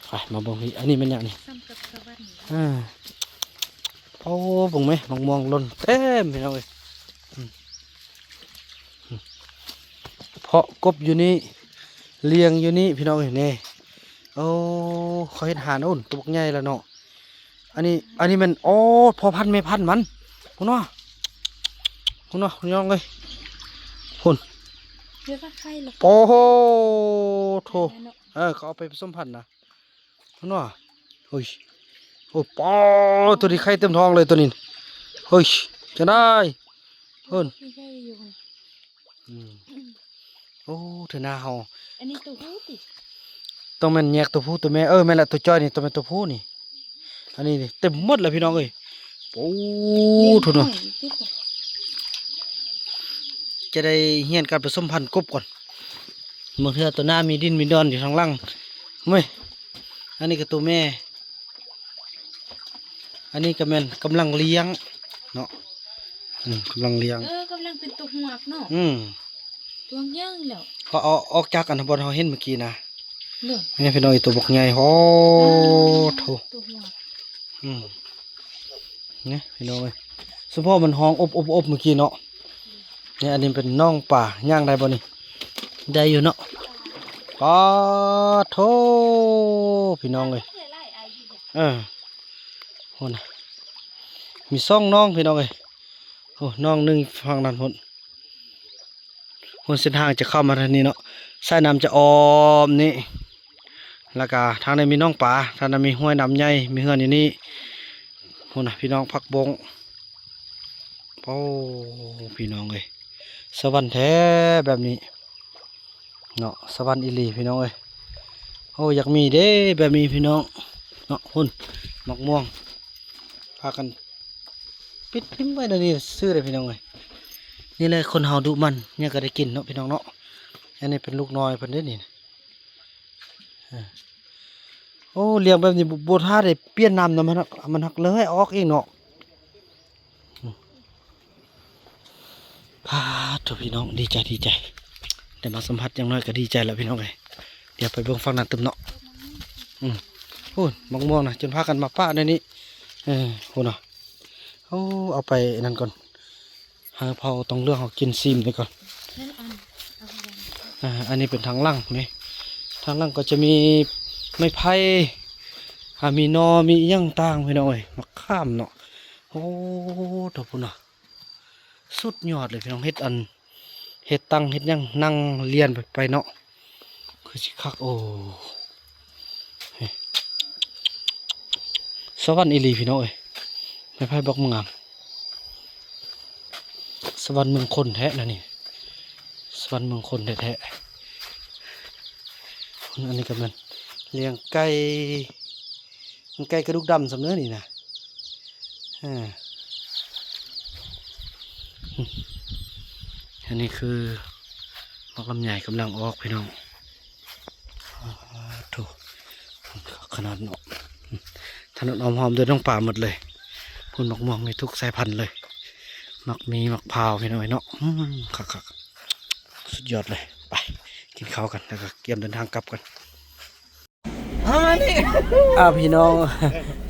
ໄປ ມາເບິ່ງພີ້ ອັນນີ້ແມ່ນຫຍັງນີ້? ສ່ຳກັບສະຫວັນ ອ່າ ໂອ້ ເບິ່ງແມະ ໝາກມ່ວງຫຼົ່ນເຕັມ ພີ່ນ້ອງເອີຍ. ອືມ ອືມ ເພາະກົບຢູ່ນີ້ ລ້ຽງຢູ່ນີ້ ພີ່ນ້ອງເອີຍ ນີ້. ໂອ້ ເຂົາເຮັດຫານ ໂອ້ ໂຕບັກໃຫຍ່ລະເນາະ. ອັນນີ້ ອັນນີ້ແມ່ນ ໂອ້ ພໍ່ພັນແມ່ພັນມັນ ພຸ້ນເນາະ ພຸ້ນເນາະ ພີ່ນ້ອງເອີຍ. ພຸ້ນ ໂອ້ໂຫ ໂທ້ ເອີ ເຂົາເອົາໄປປະສົມພັນນະ ພຸ້ນເນາະ. ເຮີ້ຍ ໂອ້ ປາ ໂຕນີ້ໄຂ່ເຕັມທ້ອງເລີຍໂຕນີ້. ເຮີ້ຍ ຈັ່ງໃດ ພຸ້ນ ອືມ ໂອ້ ເທື່ອໜ້າເຮົາ ອັນນີ້ໂຕຜູ້ຕິ? ຕ້ອງແມ່ນແຍກໂຕຜູ້ໂຕແມ່. ເອີ ແມ່ນລະ ໂຕຈ້ອຍນີ້ຕ້ອງແມ່ນໂຕຜູ້ນີ້. ອັນນີ້ນີ້ເຕັມໝົດແລ້ວ ພີ່ນ້ອງເອີຍ. ໂອ້ ທຸ່ນ ຈະໄດ້ຮຽນການປະສົມພັນກົບກ່ອນ. ບາງເທື່ອໂຕໜ້າມີດິນມີດອນຢູ່ທາງຫຼັງ. ເວີ້ຍ ອັນນີ້ກໍໂຕແມ່. ອັນນີ້ກໍແມ່ນກຳລັງລ້ຽງເນາະ. ອືມ ກຳລັງລ້ຽງ ເອີ ກຳລັງເປັນຕົວຫວກເນາະ. ອືມ ຕົວໃຫຍ່ແລ້ວ ເຂົາເອົາອອກຈາກອັນບ່ອນເຮົາເຫັນເມື່ອກີ້ນະ. ເນາະ ນີ້ພີ່ນ້ອງ ອີ່ຕົວບັກໃຫຍ່ ໂອ້ ອືມ ໂທ້ ຕົວຫວກ. ອືມ ນີ້ພີ່ນ້ອງເອີຍ ສະເພາະມັນຮ້ອງອົບໆໆເມື່ອກີ້ເນາະ. ນີ້ ອັນນີ້ເປັນໜອງປາ ຍ່າງໄດ້ບໍ່ນີ້? ໄດ້ຢູ່ເນາະ. ປາໂທ້ ພີ່ນ້ອງເອີຍ ເອີ ພຸ້ນນະ ມີສອງໜອງ ພີ່ນ້ອງເອີຍ. ໂອ້ ໜອງໜຶ່ງຝັ່ງນັ້ນພຸ້ນ ພຸ້ນ ເສັ້ນທາງຈະເຂົ້າມາທາງນີ້ເນາະ. ສາຍນ້ຳຈະອ້ອມນີ້ ແລ້ວກະທາງໃດມີໜອງປາ ທາງໃດມີຫ້ວຍນ້ຳໃຫຍ່ ມີເຮືອນຢູ່ນີ້. ພຸ້ນນະ ພີ່ນ້ອງ ຜັກບົ້ງ. ໂອ້ ພີ່ນ້ອງເອີຍ ສະຫວັນແທ້ແບບນີ້ເນາະ ສະຫວັນອີ່ຫຼີ ພີ່ນ້ອງເອີຍ. ໂອ້ ຢາກມີເດ້ແບບນີ້ ພີ່ນ້ອງເນາະ. ພຸ້ນ ໝາກມ່ວງ ພາກັນປິດຖິ້ມໄວ້ແນວນີ້ຊື່ເດ້ ພີ່ນ້ອງເອີຍ. ນີ້ແຫຼະ ຄົນເຮົາດຸໝັ່ນ ຫຍັງກໍໄດ້ກິນເນາະ ພີ່ນ້ອງເນາະ. ອັນນີ້ເປັນລູກນ້ອຍເພິ່ນເດ້ນີ້. ເອີ ໂອ້ ລ້ຽງແບບນີ້ບໍ່ ບໍ່ຖ້າໄດ້ປ່ຽນນ້ຳນຳ ມັນ ມັນຮັກເລີຍອອກເອງເນາະ. ອືມ ພາໂທ້ ພີ່ນ້ອງ ດີໃຈ ດີໃຈ ໄດ້ມາສຳຜັດ ຢ່າງໜ້ອຍກໍດີໃຈແລ້ວ ພີ່ນ້ອງເອີຍ. ດຽວໄປເບິ່ງຝັ່ງນັ້ນຕື່ມເນາະ. ອືມ ໂອ້ຍ ໝາກມ່ວງນະ ຈົນພາກັນມາປະໃນນີ້. ເອີ ພຸ້ນນະ. ໂອ້ ເອົາໄປອັນນັ້ນກ່ອນ ໃຫ້ເຜົ່າຕ້ອງເຫຼືອງເຮົາກິນຊີມນີ້ກ່ອນ. ອ່າ ອັນນີ້ເປັນທາງຫຼັງນີ້ ທາງຫຼັງກໍຈະມີໄມ້ໄຜ່ ອ່າ ມີໜໍ່ ມີອີ່ຫຍັງຕ່າງ ພີ່ນ້ອງເອີຍ ໝາກຂາມເນາະ. ໂອ້ ໂທ້ ພຸ້ນນະ ສຸດຍອດເລີຍພີ່ນ້ອງ. ເຮັດອັນ ເຮັດຕັ່ງເຮັດຫຍັງ ນັ່ງລຽນໄປເນາະ ຄືຊິຄັກ. ໂອ້ ສະຫວັນອີ່ຫຼີພີ່ນ້ອງເອີຍ ໄມ້ໄຜ່ບັກງາມ. ສະຫວັນເມືອງຄົນແທ້ນະນີ້ ສະຫວັນເມືອງຄົນແທ້ໆ. ອັນນີ້ກໍແມ່ນລ້ຽງໄກ່ ມັນໄກ່ກະດູກດຳສ່ຳເດີນີ້ນະ. ອ່າ ອັນນີ້ຄືໝາກລຳໄຍກຳລັງອອກພີ່ນ້ອງ. ໂທ້ ຂະໜາດເນາະ ຖະໜົນອ້ອມຮອບດ້ວຍນ້ອງປາໝົດເລີຍ. ພຸ້ນ ໝາກມ່ວງມີທຸກສາຍພັນເລີຍ ໝາກມີ ໝາກພ້າວ ພີ່ນ້ອງເອີຍເນາະ. ອືມ ຄັກໆ ສຸດຍອດເລີຍ. ໄປກິນເຂົ້າກັນ ແລ້ວກໍກຽມເດີນທາງກັບກັນ. ອ່າ ພີ່ນ້ອງ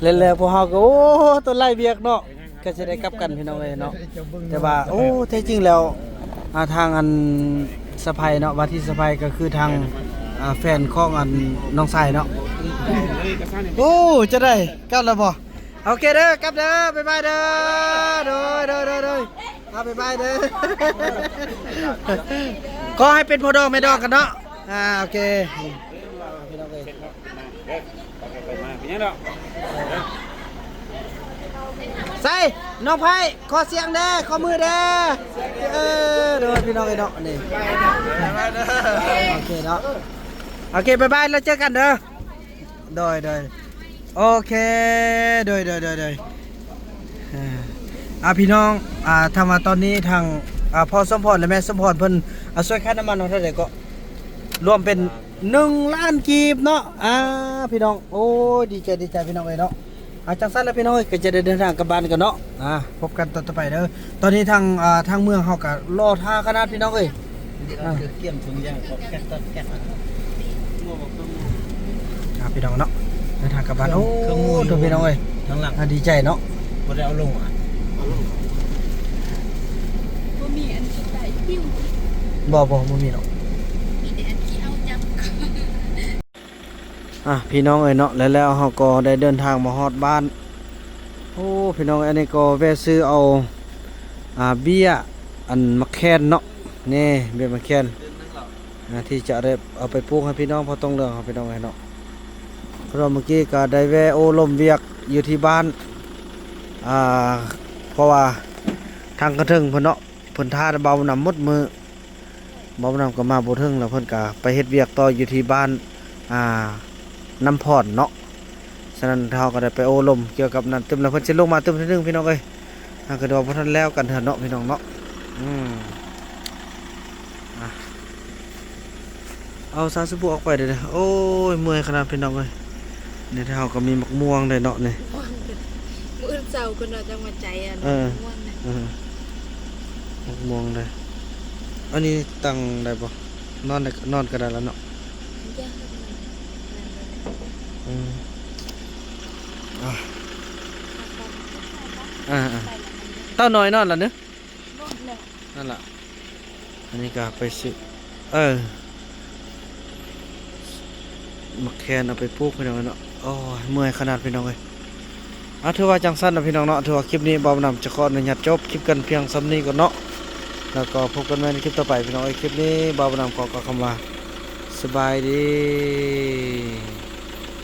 ແລ້ວ ແລ້ວພວກເຮົາກໍ ໂອ້ ຕອນໄລ່ວຽກເນາະ ກໍຊິໄດ້ກັບກັນພີ່ນ້ອງເອີຍເນາະ. ແຕ່ວ່າ ໂອ້ ແທ້ຈິງແລ້ວ ອ່າ ທາງອັນສະໃພ້ເນາະ ວ່າທີ່ສະໃພ້ກໍຄືທາງ ອ່າ ແຟນຂອງອັນນ້ອງຊາຍເນາະ. ໂອ້ ຈະໄດ້ກັບແລ້ວບໍ່? ໂອເຄເດີ ກັບເດີ ບາຍບາຍເດີ. ໂດຍ ໂດຍ ໂດຍ ໂດຍ ອ່າ ບາຍບາຍເດີ. ຂໍໃຫ້ເປັນພໍ່ດອງແມ່ດອງກັນເນາະ. ອ່າ ໂອເຄ ພີ່ນ້ອງເອີຍ ເອີ ໄປມາ ເປັນຫຍັງດອກ? ໃສ່ ນ້ອງໄພ້ ຂໍສຽງແດ່ ຂໍມືແດ່. ເອີ ໂດຍ ພີ່ນ້ອງເອີຍເນາະ ນີ້ ໂອເຄເນາະ ໂອເຄ ບາຍບາຍ ແລ້ວເຈີກັນເດີ. ໂດຍ ໂດຍ ໂອເຄ ໂດຍ ໂດຍ ໂດຍ ໂດຍ. ອ່າ ພີ່ນ້ອງ ອ່າ ຖ້າວ່າຕອນນີ້ທາງ ອ່າ ພໍ່ສົມພອນ ແລະ ແມ່ສົມພອນ ເພິ່ນ ອ່າ ຊ່ວຍຄ່ານ້ຳມັນເຮົາເທົ່າໃດເກາະ? ລວມເປັນ ໜຶ່ງລ້ານກີບເນາະ. ອ່າ ພີ່ນ້ອງ ໂອ້ຍ ດີໃຈ ດີໃຈ ພີ່ນ້ອງເອີຍເນາະ. ອ່າ ຈັ່ງຊັ້ນລະພີ່ນ້ອງເອີຍ ກໍຈະໄດ້ເດີນທາງກັບບ້ານກັນເນາະ. ອ່າ ພົບກັນຕອນຕໍ່ໄປເດີ. ຕອນນີ້ທາງ ອ່າ ທາງເມືອງເຮົາກໍລໍຖ້າຂະໜາດ ພີ່ນ້ອງເອີຍ. ອ່າ ອ່າ ພີ່ນ້ອງເນາະ ເດີນທາງກັບບ້ານ. ໂອ້ ເຄື່ອງໝູ່ ໂທ້ ພີ່ນ້ອງເອີຍ ທາງຫຼັງ ອ່າ ດີໃຈເນາະ. ບໍ່ໄດ້ເອົາລົງ ບໍ່ມີອັນທີ່ໄດ້ປິວ. ບໍ່ ບໍ່ ບໍ່ມີດອກ ມີແຕ່ອັນທີ່ເອົາຈັບ. ອ່ະ ພີ່ນ້ອງເອີຍເນາະ ແລ້ວ ແລ້ວເຮົາກໍໄດ້ເດີນທາງມາຮອດບ້ານ. ໂອ້ ພີ່ນ້ອງເອີຍ ອັນນີ້ກໍແວ່ຊື້ເອົາ ອ່າ ເບ້ຍ ອັນໝາກແຄນເນາະ ນີ້ ເບ້ຍໝາກແຄນ ອ່າ ທີ່ຈະໄດ້ເອົາໄປປູກໃຫ້ພີ່ນ້ອງເຜົ່າຕ້ອງເຫຼືອງເຮົາ ພີ່ນ້ອງເອີຍເນາະ. ເພາະວ່າມື້ກີ້ກໍໄດ້ແວ່ໂອ້ລົມວຽກຢູ່ທີ່ບ້ານ ອ່າ ເພາະວ່າທາງກະເທິງເພິ່ນເນາະ ເພິ່ນຖ້າເບົານຳໝົດມື້ ເບົານຳກໍມາບໍ່ເຖິງ ແລ້ວເພິ່ນກໍໄປເຮັດວຽກຕໍ່ຢູ່ທີ່ບ້ານ ອ່າ ນ້ຳພອນເນາະ. ສະນັ້ນເຮົາກໍໄດ້ໄປໂອ້ລົມກ່ຽວກັບນັ້ນຕື່ມ ແລ້ວເພິ່ນຊິລົງມາຕື່ມເທື່ອໜຶ່ງ ພີ່ນ້ອງເອີຍ. ອ່າ ກໍຖືວ່າບໍ່ທັນແລ້ວກັນເທື່ອເນາະ ພີ່ນ້ອງເນາະ. ອືມ ອ່າ ເອົາຊາສະບູອອກໄປເດີ້. ໂອ້ຍ ເມື່ອຍຂະໜາດ ພີ່ນ້ອງເອີຍ. ນີ້ເຮົາກໍມີໝາກມ່ວງໄດ້ເນາະນີ້ ມື້ອື່ນເຊົ້າເພິ່ນວ່າຈະມາໃຈອັນ ເອີ ມ່ວງນະ ເອີ ໝາກມ່ວງໄດ້. ອັນນີ້ຕັ້ງໄດ້ບໍ່? ນອນໄດ້ ນອນກໍໄດ້ລະເນາະ. ອືມ ອ່າ ອ່າ ອ່າ ເຕົ້ານ້ອຍນອນລະເນາະ. ນັ້ນລະ ອັນນີ້ກໍໄປຊື້ ເອີ ໝາກແຄນເອົາໄປປູກ ພີ່ນ້ອງເນາະ. ໂອ້ຍ ເມື່ອຍຂະໜາດ ພີ່ນ້ອງເອີຍ. ອ່າ ຖືວ່າຈັ່ງຊັ້ນນະ ພີ່ນ້ອງເນາະ ຖືວ່າຄລິບນີ້ບ່າວບຸນນຳຈະຂໍອະນຸຍາດຈົບຄລິບກັນພຽງສ່ຳນີ້ກ່ອນເນາະ ແລ້ວກໍພົບກັນໃໝ່ໃນຄລິບຕໍ່ໄປ ພີ່ນ້ອງເອີຍ. ຄລິບນີ້ບ່າວບຸນນຳຂໍກ່າວຄຳວ່າ ສະບາຍດີ.